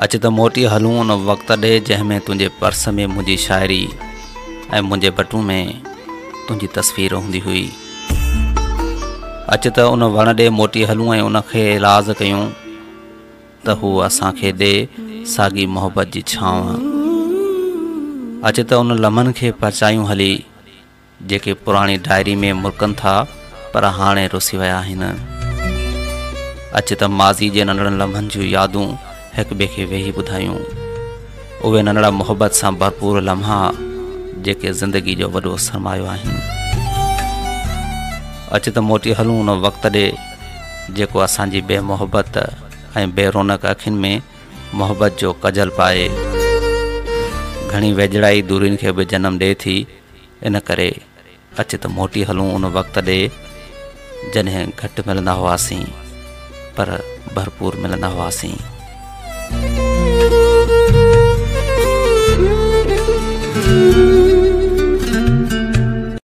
اچ ته موٽي هلون ان وقت ڏي جنهن ۾ تنهنجي پرس ۾ منهنجي شاعري ۽ منهنجي ٻٽون ۾ تنهنجي تصوير هوندي هئي. اچ ته ان وڻ ڏي موٽي هلون ۽ ان کي راز ڪيون ته هو اسان کي ڏي ساڳي محبت جي ڇانو. اچ ته ان لمحن کي پرچايون هلي. جيڪي پراڻي ڊائري ۾ مرڪن ٿا پر هاڻي رسي ويا آهن. اچ ته ماضي جي ننڍڙن لمحن جون يادون هڪ ٻئي کي ويهي ٻڌايون. اهي ننڍڙا محبت سان ڀرپور لمحا جيڪي زندگي جو وڏو سرمايو آهن. اچ ته موٽي هلون ان وقت ڏي جيڪو اسان جي بي محبت ۽ بي رونق اکين ۾ محبت جو ڪجل پائي گهڻي ويجهڙائي دورين کي به جنم ڏئي ٿي. ان ڪري اچ ته موٽي هلون ان وقت ڏي جڏهن گهٽ ملندا هئاسين پر ڀرپور ملندا هئاسين.